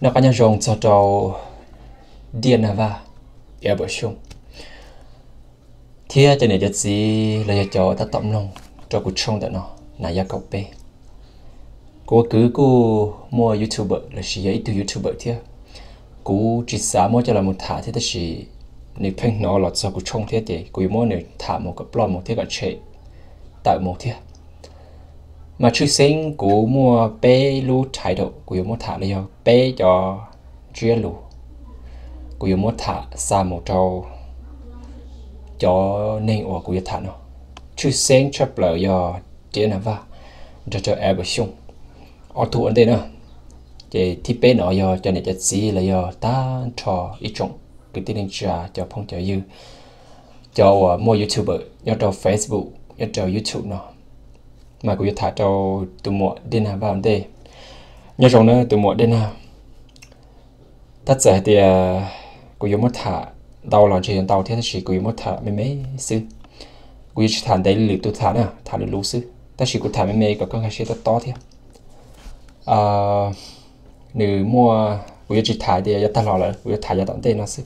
Noj qab nyob zoo txog rau Diaj Naj Vaj, Albert Xyooj, thiab cov niam cov txiv los yog cov tab tom mloog rau kuv tshooj ntawm no, Nas Yaj Kaum Peb. Kuv ua kwv kuj muaj YouTuber lossis yog ib tug YouTuber thiab. Kuv tsis xav muab coj los mus tham thiab tab sis nws pheej hnov los txog kuv tshooj thiab ces kuv yuav muab nws tham mus kom ploj mus thiab kom tshem tawm mus thiab. Mas tshwj xeeb kuv muaj peb lub title kuv yuav muab tham los yog peb cov ntsiab lus kuv yuav muab tham xa mus rau cov neeg uas kuv yuav tham no. Tshwj xeeb tshaj plaws yog Diaj Naj Vaj nrog rau Albert Xyooj, ob tug ua ntej na. Ces thib peb no yog cov niam cov txiv los yog tag nrho ib tsoom kwv tij neej tsa, cov phooj cov ywg, cov uas muaj YouTuber nyob rau Facebook, nyob rau YouTube no. Mas kuv yuav tham rau tus muam Diaj Naj Vaj ua ntej. Nyob zoo na tus muam Diaj Naj. Tab txawm hais tias kuv yuav muab tham ntau los ntshe yuav ntau thiab tab sis kuv yuav muab tham me me xwb. Kuv yuav tsis tham ntev li lwm tus tham na, tham lus lus xwb tab sis kuv tham me me kom koj nkag siab tob tob thiab. Nws muaj, kuv yuav tsis tham tias yav tag los lawm, kuv yuav tham yav tom ntej no xwb.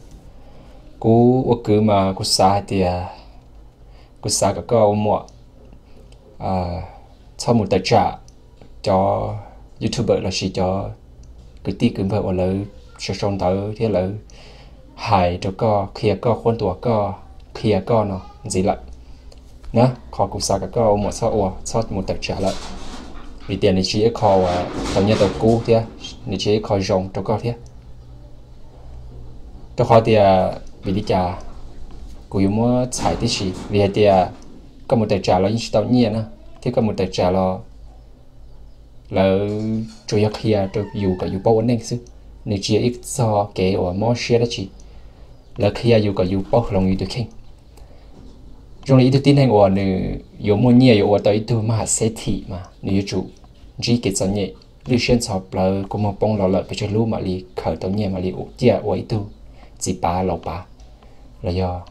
Kuv ua kwv mas kuv xav hais tias, kuv xav kom koj ua muam txhob mus tawm tsam cov YouTuber lossis cov kwv tij kwv npawg uas lawv sau sau ntawv thiab lawv hais rau koj, qhia koj, quab ntuas koj, qhia koj no ntxiv lawm na. Qhov kuv xav kom koj ua muam txhob ua, txhob mus tawm tsam lawm, vim tias nws tsis yog ib qho uas tau nyiaj tau kub thiab nws tsis yog ib qho zoo rau koj thiab. Rau qhov tias vim li cas kuv yuav muab txhais tib si? Vim hais tias koj mus tawm tsam los yeej tsis tau nyiaj na, thiab koj mus tawm tsam los lawv tsuas yog qhia rau yus kom yus paub ua neej xwb. Nws tsis yog ib txoj kev uas mob siab dab tsi, lawv qhia yus kom yus paub hloov yus tus kheej. Zoo li ib tug tib neeg uas nws yuav muaj nyiaj yuav ua tau ib tug maj ham xeb thim mas nws yuav tsum ntsib kev txom nyem, lwj siab ntxhov plawv, kua muag poob los lawm pes tsawg lub mam li khaws tau nyiaj mam li ciaj ua ib tug txiv pav laus pav los yog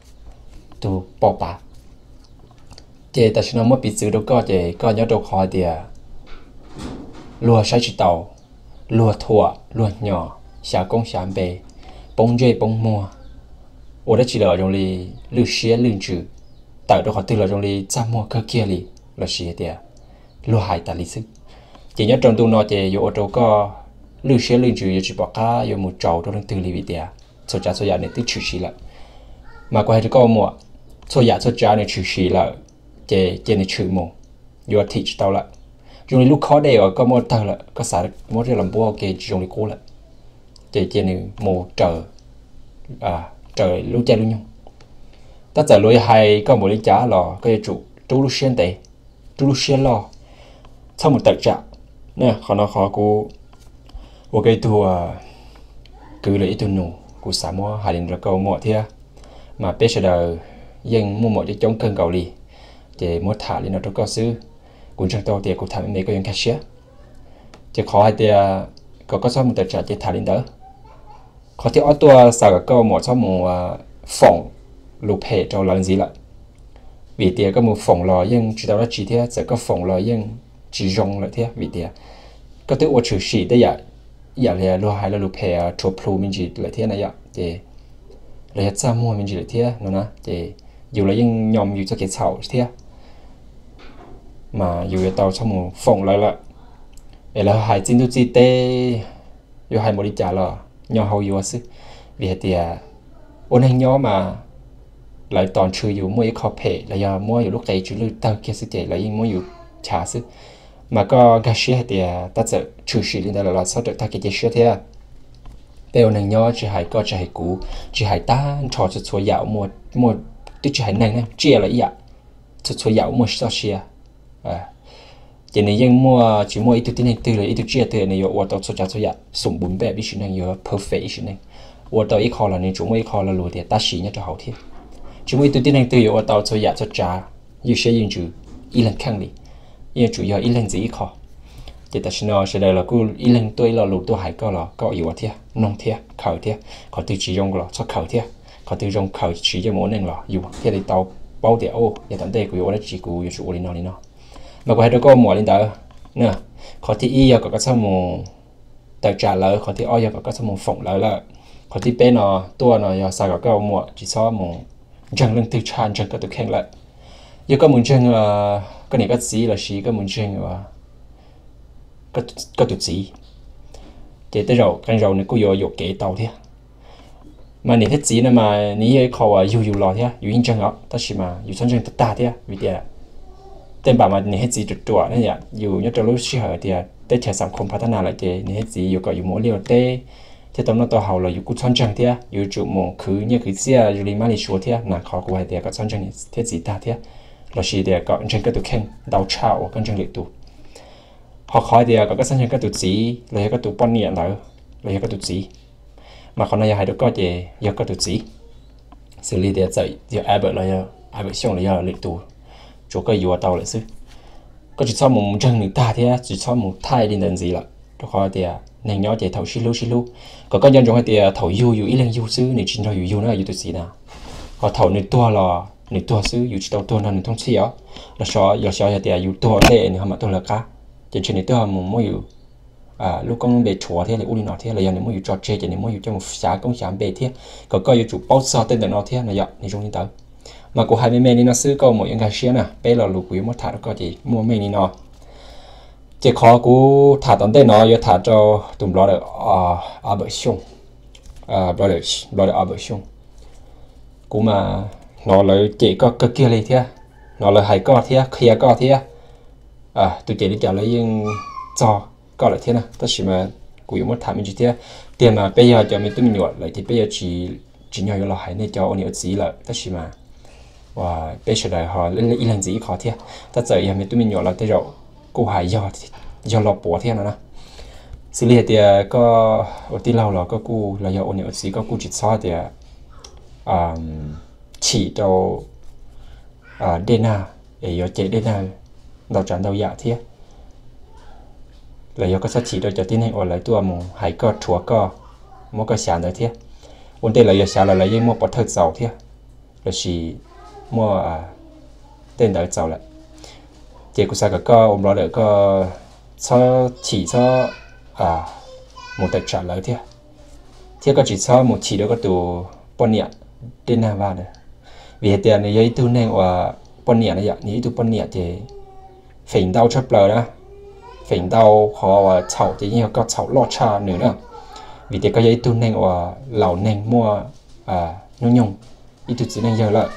tug poj pav. Ces tam sim no muab piv txwv rau koj ces koj nyob rau qhov hais tias luag saib tsis taus, luag thuam, luag hnyos, xyav koob xyav npe, poob ntsej poob muag, ua dab tsi los zoo li lwj siab lwj ntsws, tawm rau qhov twg los zoo li txaj muag kawg kiag li, lossis hais tias luag hais tas li xwb. Ces nyob rau ntu no ces yuav ua rau koj lwj siab lwj ntsws yuav tsis pom qab yuav mus tsaus rau leej twg li vim tias txhua tsav txhua yam nws twb tshwm sim lawm. Mas kuv hais rau koj muam, txhua yam txhua tsav nws tshwm sim lawm ces cia nws tshwm mus, yuav thim tsis tau lawm. Zoo li lub khob dej uas koj muab tawg lawm koj xav muab rij los npuab ua ke tsis zoo li qub lawm, ces cia nws mus raws lub caij lub nyoog. Tab txawm luag yuav hais koj npaum li cas los koj yuav tsum rub lub siab ntev, rub lub siab loj, txhob mus tawm tsam. Qhov no qhov kuv ua koj ib tug kwv los ib tug nus kuv xav muab hais li no rau koj muam thiab. Mas peb sawv daws yeej muaj muam coob coob kawg nkaus li, ces muab tham li no rau koj xwb. Kuv ntseeg tau tias kuv tham me me koj yuav nkag siab. Ces qhov hais tias kom koj txhob mus tawm tsam ces tham li ntawd. Qhov thib ob tuaj xav kom koj muam txhob mus foom lus phem rau lawv ntxiv lawm, vim tias koj mus foom los yeej tsis tau dab tsi thiab txawm koj foom los yeej tsis zoo lawm thiab vim tias koj twb ua tshwm sim tej yam, yam li luag hais lo lus phem rhuav plhu me ntsis lawm thiab na yom, ces los yog txaj muag me ntsis lawm thiab no na, ces yus los yeej nyom yus txoj kev txhaum thiab. Mas yus yuav tau txhob mus foom lawv lawm. Es lawv hais txij ntuj txij teb, yuav hais npaum li cas los nyo hau yuav xwb, vim hais tias ua neeg nyob mas lawv tos ntshw yus muaj ib qho phem los yog muab yus lub qe tsw lwj tawg kiag xwb ces lawv yeej muab yus chav xwb. Mas koj nkag siab hais tias tab txawm tshwm sim li ntawd lawm los txhob rawm tag kev cia siab thiab. Peb ua neeg nyob tsis hais koj tsis hais kuv, tsis hais tag nrho txhua txhua yam muaj, twb tsis hais neeg ne, tsiaj los ib yam, txhua txhua yam uas muaj txoj sia ces nws yeej muaj, tsis muaj ib tug tib neeg twg los ib tug tsiaj twg nws yuav ua tau txhua tsav txhua yam xum npus npej ib sim neej, yuav perfect ib sim neej. Ua tau ib qho los nws tsuas muaj ib qho lo lus tias tab sis nyob rau hauv thiab. Tsis muaj ib tug tib neeg twg yuav ua tau txhua yam txhua tsav ywj siab ywj ntsws ib leeg kheej li. Yeej yuav tsum yog ib leeg ntxiv ib qho. Ces tam sim no sawv daws los kuj ib leeg tuaj ib lo lus tuaj hais koj los koj yuav thiab, mloog thiab, khaws thiab. Qhov twg tsis zoo los txhob khaws thiab, qhov twg zoo khaws siv coj mus ua neej los yus thiaj li tau paub tias, o, yav tom ntej kuv yuav ua dab tsi kuv yuav tsum ua li no li no. Mas kuv hais rau koj muam li ntawd. Qhov thib ib yog kom koj txhob mus tawm tsam lawv, qhov thib ob yog kom koj txhob mus foom lawv lawm. Qhov thib peb no tuaj no yog xav kom koj muam tsis txhob mus ntseeg leej twg tshaj ntseeg koj tus kheej lawm. Yog koj mus ntseeg koj niam koj txiv lossis koj mus ntseeg koj tus txiv, ces tej zaum qee zaus nws kuj yuav yuam kev tau thiab. Mas niam thiab txiv no mas nws yog ib qho uas yug yus los thiab yus yeej ntseeg os, tab sis mas yus txhob ntseeg tag tag thiab vim tias tej npam mas niam thiab txiv ruam ruam ne yom. Yus nyob rau lub sij hawm tias teb chaws xam khom phav thab nas lawm ces niam thiab txiv yuav kom yus mus ua liaj ua teb thiab tau noj tau haus los yus kuj txhob ntseeg thiab. Yus yuav tsum mus khwv nyiaj khwv txiaj zoo li mab li suav thiab. Nas qhov kuv hais tias kom txhob ntseeg niam thiab txiv tag thiab, lossis tias kom ntseeg koj tus kheej ntau tshaj uas koj ntseeg lwm tus. Ho qhov tias kom koj txhob ntseeg koj tus txiv los yog koj tus poj niam ntawd los yog koj tus txiv, mas qhov no yog hais rau koj ces yog koj tus txiv, xws li tias txawm yog Albert los yog Albert Xyooj los yog lwm tus, tsuas koj yuav tau lawm xwb. Koj tsis txhob mus ntseeg nws tag thiab tsis txhob mus thaij li ntawd ntxiv lawm, rau qhov tias neeg nyob ces thaum sib hlub sib hlub. Kom koj nco ntsoov hais tias thaum yug yus ib leeg yug xwb nws tsis nrog yus yug na yus tus txiv na. Ho thaum nws tuag los nws tuag xwb, yus tsis tau tuag nrog nws thooj txhij os. Los xyov, yog xyov yog tias yus tuag ua ntej nws ho mam tuag lawv qab, ces ntshe nws twb ho mus muab yus lub koob lub npe rhuav thiab li ub li no thiab, los yog nws muab yus tso tseg ces nws muab yus coj mus xyav koob xyav npe thiab. Kom koj yuav tsum paub txog tej ntawm no thiab no yom, nws zoo li ntawd. Mas kuv hais me me li no xwb, koj mus yuav nkag siab na, peb lo lus kuv yuav muab tham rau koj ces muaj meej li no. Ces qhov kuv tham tom ntej no yuav tham rau tus brother Albert Xyooj, brother Albert Xyooj. Kuv mas hnov lawv cem koj kawg kiag li thiab, hnov lawv hais koj thiab qhia koj thiab. Tus cem li cas lawv yeej txog koj lawm thiab na, tab sis mas kuv yuav muab tham me ntsis thiab. Tiag mas peb yog cov me tub me nyuam lawm ces peb yuav tsis, tsim nyog yuav los hais nej cov ua niam ua txiv lawm, tab sis mas peb sawv daws ho ib leeg ntxiv ib qho thiab. Tab txawm yog me tub me nyuam los tej zaum kuj hais yog lo puav thiab no na. Xws li hais tias koj ua tij laug los koj kuj los yog ua niam ua txiv koj kuj tsis txhob tias chim rau dej nag es yuav cem dej nag ntau tsav ntau yam thiab. Los yog koj txhob chim rau cov tib neeg uas lawv tuaj mus hais koj rhuav koj, muab koj xyav ntawd thiab. Ua ntej lawv yuav xyav los lawv yeej muaj pov thawj txaus thiab, lossis muaj tej ntawd txaus lawm. Ces kuv xav kom koj ua brother koj txhob chim txhob mus tawm tsam lawv thiab, thiab koj tsis txhob mus chim rau koj tus poj niam dej nag vaj ntawd. Vim hais tias nws yog ib tug neeg uas poj niam na yom, nws yog ib tug poj niam ces feem ntau tshaj plaws na, feem ntau qhov uas txhaum ces yeej yog koj txhaum loj tshaj nws na. Vim tias koj yog ib tug neeg uas laus neeg muaj hnub nyoog, ib tug txiv neej yawg lawm,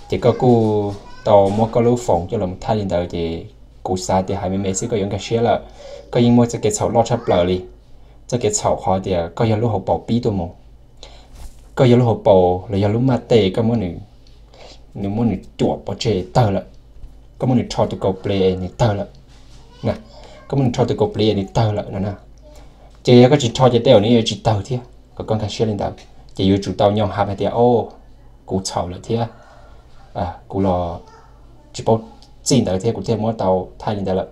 ces koj kuj tau muab koj lub foos coj los thaij li ntawd ces kuv xav tias hais me me xwb koj yuav nkag siab lawm. Koj yeej muaj txoj kev txhaum loj tshaj plaws li. Txoj kev txhaum qhov tias koj yog lub hauv paus pib tuaj mus, koj yog lub hauv paus los yog lub maj tej, koj muab nws, nws muab nws cuam pov tseg tawg lawm, koj muab nws rho tus kaus ples nws tawg lawm, koj muab nws rho tus kaus ples nws tawg lawm no na. Ces yog koj tsis rho ces tej zaum nws yuav tsis tawg thiab, kom koj nkag siab li ntawd. Ces yuav tsum tau nyom hab hais tias, o, kuv txhaum lawm thiab, kuv los tsis paub txij ntawd thiab kuv thiaj muab tau thaij li ntawd lawm.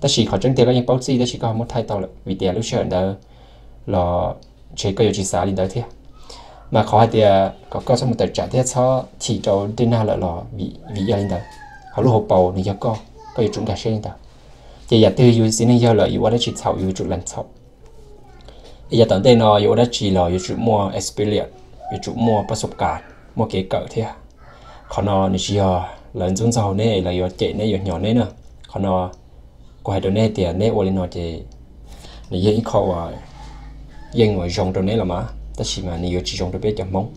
Tab sis qhov tseeb tiag koj yeej paub txij tab sis koj ho muab thaij tau lawm vim tias lub sij hawm ntawd los ntshe koj yuav tsis xav li ntawd thiab. Mas qhov hais tias kom koj txhob mus tawm tsam thiab txhob chim rau dej nag lawm los vim yog li ntawd, hauv lub hauv paus nws yog koj, koj yuav tsum nkag siab li ntawd. Ces yam twg yus txiv neej yawg lawm yus ua dab tsi txhaum yus yuav tsum lees txhaum. Es yav tom ntej no yuav ua dab tsi los yuav tsum muaj experience, yuav tsum muaj pab xub kas, muaj kev kawm thiab. Qhov no nws tsis yog lawv ntxub ntxaug neb, lawv yuav cem neb yuav hnyo neb na. Qhov no kuv hais rau neb tias neb ua li no ces nws yog ib qho uas yeej uas zoo rau neb los mas, tab sis mas nws yuav tsis zoo rau peb cov Hmoob.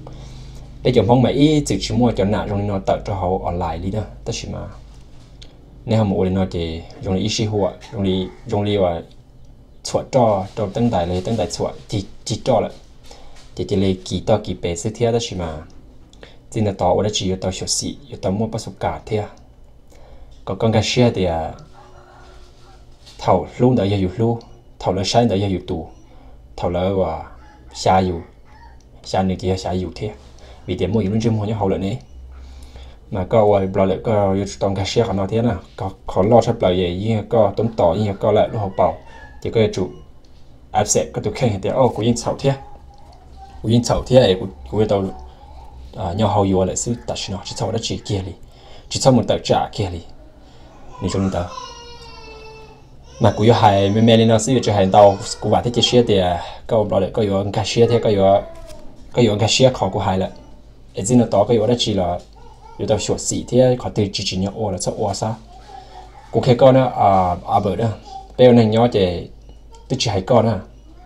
Peb cov Hmoob mas ib txwm tsis muaj cov nam zoo li no tawm rau hauv online li na, tab sis mas neb ho mus ua li no ces zoo li ib sij huam, zoo li uas txhuam roj rau teeb ntais los yog teeb ntais txhuam cig roj lawm, ces cia li kis toj kis pes xwb thiab. Tab sis mas txij ntawm tod ua dab tsi yuav tau xyuam xim, yuav tau muaj pab xub kas thiab. Kom koj nkag siab tias thaum hlub ntawd yog yus hlub, thaum lawv saib ntawd yog yus tus, thaum lawv uas xyav yus, xyav nws ces yog xyav yus thiab, vim tias muaj yus lub ntsej muag nyob hauv lawm ne. Mas koj ua Vlog lawm koj yuav tsum tau nkag siab qhov no thiab na. Qhov loj tshaj plaws yeej yog koj, toob tos yeej yog koj lawm lub hauv paus, ces koj yuav tsum accept koj tus kheej hais tias, o, kuv yeej txhaum thiab, kuv yeej txhaum thiab es kuv yuav tau nyob hauv yuav lawm xwb, tam sim no tsis txhob ua dab tsi kiag li, tsis txhob mus tawm tsam kiag li. Nws zoo li ntawd. Mas kuv yuav hais me me li no xwb, yuav tsis hais ntau. Kuv vam thiab cia siab tias koj ua nplog lawm koj yuav nkag siab thiab koj yuav nkag siab qhov kuv hais lawm. Es txij no tod koj yuav ua dab tsi los yuav tau xyuam xim thiab qhov twg tsis tsim nyog ua los txhob ua xwb. Kuv qhia koj na, Albert na, peb ua neeg nyob ces twb tsis hais koj na,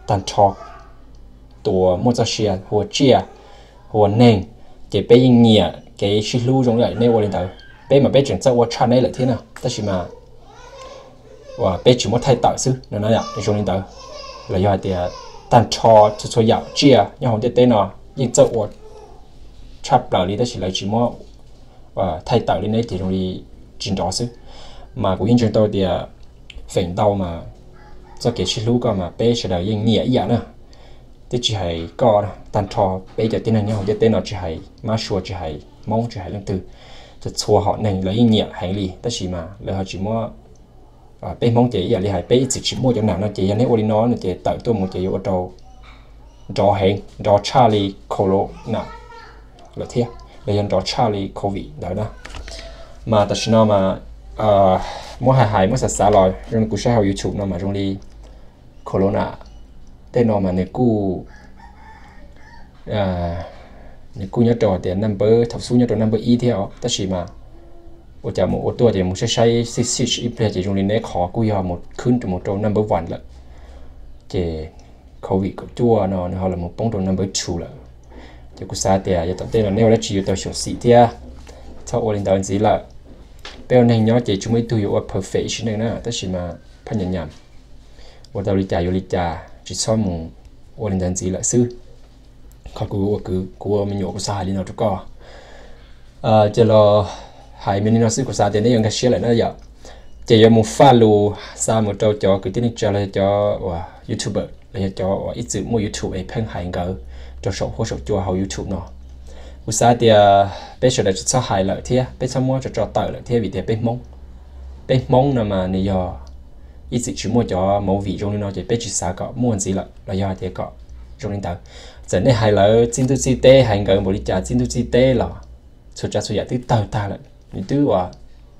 tag nrho tus uas muaj txoj sia hu ua tsiaj, hu ua neeg, ces peb yeej nyiam kev sib hlub zoo li neb ua li ntawd. Peb mas peb tseem txawj ua tshaj neb lawm thiab na, tab sis mas peb tsis muab thaij tawm xwb no, zoo li ntawd. Los yog hais tias tag nrho txhua txhua yam tsiaj nyob hauv ntiaj teb no yeej txawj ua tshaj plaws li tab sis lawv tsis muab thaij tawm li neb ces zoo li tsis nrov xwb. Mas kuv yeej ntseeg tau tias feem ntau mas txoj kev sib hlub koj mas peb sawv daws yeej nyiam ib yam na. Twb tsis hais koj, tag nrho peb cov tib neeg nyob hauv ntiaj teb no tsis hais mab sua tsis hais hmoob tsis hais leej twg, txhua hom neeg lawv yeej nyiam heev li tab sis mas lawv ho tsis muab. Peb hmoob ces ib yam li hais peb ib txwm tsis muaj cov nam no ces yog neb ua li no no ces tawm tuaj mus ces yuav ua rau nrov heev, nrov tshaj li corona lawm thiab, los yog nrov tshaj li covid ntawd na. Mas tam sim no mas muab hais hais muab xav xav los zoo li kuv saib hauv YouTube no mas zoo li corona tej no mas nws kuj nws kuj nyob rau tias number, thaum xub nyob rau number ib thiab os, tab sis mas ua cas mus ua tuaj ces mus saib saib xij xij ib pliag ces zoo li neb qhov kuj yog mus khwb mus rau number one lawm. Ces covid kaum cuaj no nws ho los poob rau number two lawm. Ces kuv xav tias yav tom ntej no neb ua dab tsi yuav tau xyuam xim thiab txhob ua li ntawd ntxiv lawm. Peb ua neeg nyob ces tsis muaj ib tug yuav ua perfect ib sim neej na, tab sis mas phaj nyam nyam ua tau li cas yuav li cas, tsis txhob mus ua li ntawd ntxiv lawm xwb. Qhov kuv ua kwv kuv ua me nyuam kuv xav hais li no rau koj. Ces los hais me li no xwb kuv xav tias neb yuav nkag siab lawm na yom. Ces yuav mus faj lus xa mus rau cov kwv tij neej tsa los yog cov uas YouTuber los yog cov uas ib txwm muaj YouTube es pheej hais nkawd rau saum huab saum cua hauv YouTube no. Kuv xav tias peb sawv daws tsis txhob hais lawm thiab peb txhob muab tso tso tawm lawm thiab vim tias peb Hmoob, peb Hmoob no mas nws yog ib txwm tsis muaj cov movie zoo li no ces peb tsis xav kom muaj ntxiv lawm los yog hais tias kom zoo li ntawd. Txawm nej hais lawv txij ntuj txij teb hais nkawd npaum li cas txij ntuj txij teb los txhua tsav txhua yam twb tawg tag lawm, nws twb uas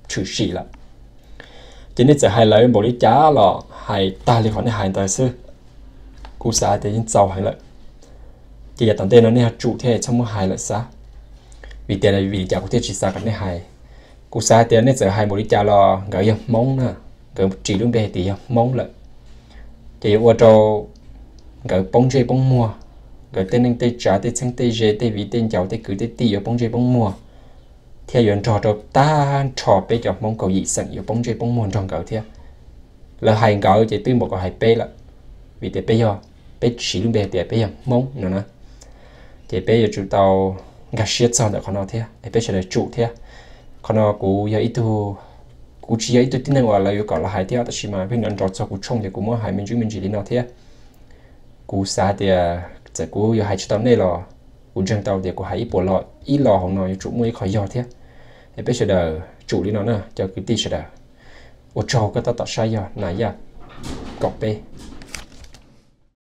tshwm sim lawm. Ces nej txawm hais lawv npaum li cas los hais tag li qhov nej hais ntawd xwb, kuv xav tias yeej txaus heev lawm. Ces yav tom ntej no nej ho tsum thiab txhob muab hais lawm xav, vim tias vim li cas kuv thiaj tsis xav kom nej hais. Kuv xav hais tias nej txawm hais npaum li cas los nkawd yog Hmoob na, nkawd ris lub npe hais tias yog Hmoob lawm, ces yuav ua rau nkawd poob ntsej poob muag, nkawd tej neej tej tsav tej txheeb tej ze tej viv tej ncaus tej kwv tej tij yuav poob ntsej poob muag, thiab yuav nrog rau tag nrho peb cov Hmoob kaum yim xeem yuav poob ntsej poob muag nrog nkawd thiab. Lawv hais nkawd ces twb npaum kom hais peb lawm, vim tias peb yog, peb siv lub npe hais tias peb yog Hmoob no na. Ces peb yuav tsum tau nkag siab txog ntawm qhov no thiab es peb sawv daws tsum thiab. Qhov no kuv yog ib tug, kuv tsis yog ib tug tib neeg uas lawv yuav kom los hais thiab tab sis mas pheej nrov nrov txog kuv tshooj ces kuv muab hais me ntsis me ntsis li no thiab. Kuv xav tias txawm kuv yuav hais tsis tau nej los kuv ntseeg tau tias kuv hais ib puas lo, ib lo hauv no yuav tsum muaj ib qho yog thiab. Es peb sawv daws tsum li no na cov kwv tij sawv daws. Ua tsaug koj tab tom saib, yog Nas Yaj kaum peb.